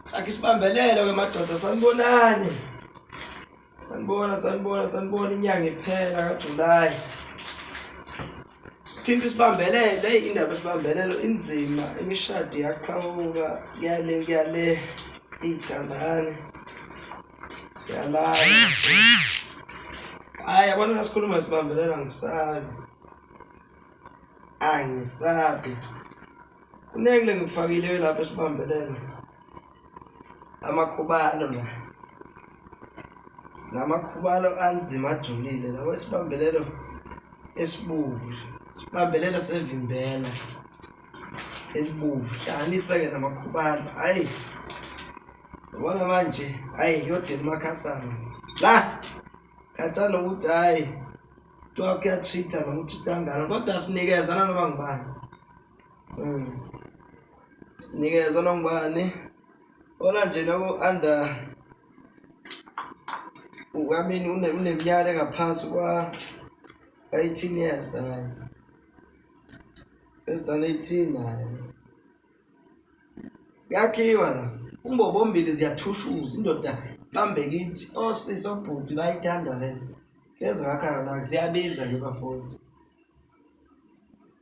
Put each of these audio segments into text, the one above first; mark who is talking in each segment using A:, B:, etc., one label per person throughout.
A: Sakhe isibambelelo ke madoda, sanibonani. Sanibona, sanibona, sanibona inyanga iphela kaJuly. Sithinta isibambelelo, hey indaba esibambelelo inzima, imishado iyaqhamuka, kuyale kuyale iy'thandane. Siyalala. Hayi yabona nasikhuluma isibambelelo angisabi. Angisabi. Kuningi lengikufakile lapha esibambelelo. Amakhubalo la. Sinamakhubalo anzima ajulile lawo esibambelelo esibovu. Sibambelelo sevimbela. Elibovu hlanganisa-ke namakhubalo. Hayi. Yabona manje, hayi yodela umakhasana. La. Khathana ukuthi hayi kuthiwa kuya-cheat-a noma u-cheat-a ngalo kodwa sinikeza nanoma ngubani. Sinikezwa noma ngubani. Bona nje noku under I mean uneminyaka engaphansi kwa 18 years hayi. Less than 18 hayi. Kuyakhiwa la. Umbobombili ziyathushuza indoda bambe kithi osisi obhuti bayithanda le nto. Hlezi ngakhala la siyabiza ke bafowethu.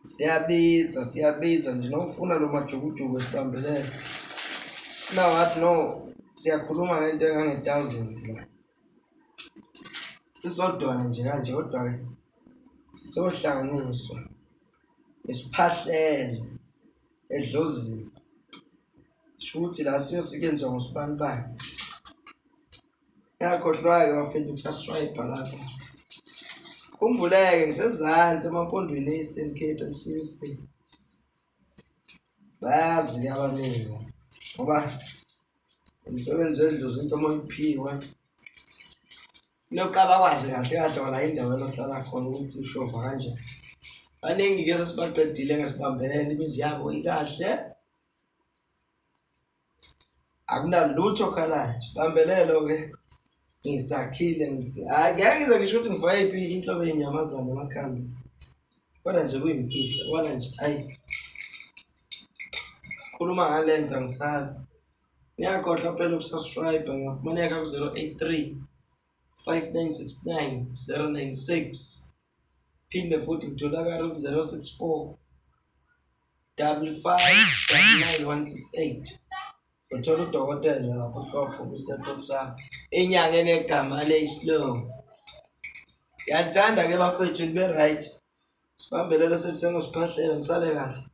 A: Siyabiza, siyabiza nje nofuna lo majukujuku esibambelele. Now wathi no siyakhuluma ngento engange-1000 la. Sisodwana nje kanje kodwa-ke sisohlanganiswa nesiphahlele edlozini. Shuthi la siyosetyenziswa ngosibanibani. Ngiyakhohlwa-ke bafethu ukusubscribe lapho. Khumbuleke ngisezansi emampondweni e-Eastern Cape LCC. Bayazi-ke abaningi ngoba umsebenzi wedlozi into uma uyiphiwe Lokuqaba kwazi kahle kahle wala endaweni ohlala khona ukuthi ushova kanjani. Baningi-ke sesibaqedile ngesibambelele imizi yabo ikahle. Akunalutho okhalayo sibambelelo-ke ngisakhile hhayi ngeke ngize ngisho ukuthi ngifake yiphi inhlobo yenyamazane emakhambi kodwa nje kuyimfihlo kodwa nje ayi sikhuluma ngale nto angisabi ngiyakhohlwa phela ukusubscribe ngiyafumaneka ku-083 5969 096 phinde futhi ngitholakala ku-064 5599168 uthola udokotela lapho hlopho Mr Top Sami inyanga enegama leyislow siyathanda ke bafethu nibe right sibambelele sethu sengosiphahlela nisale kahle.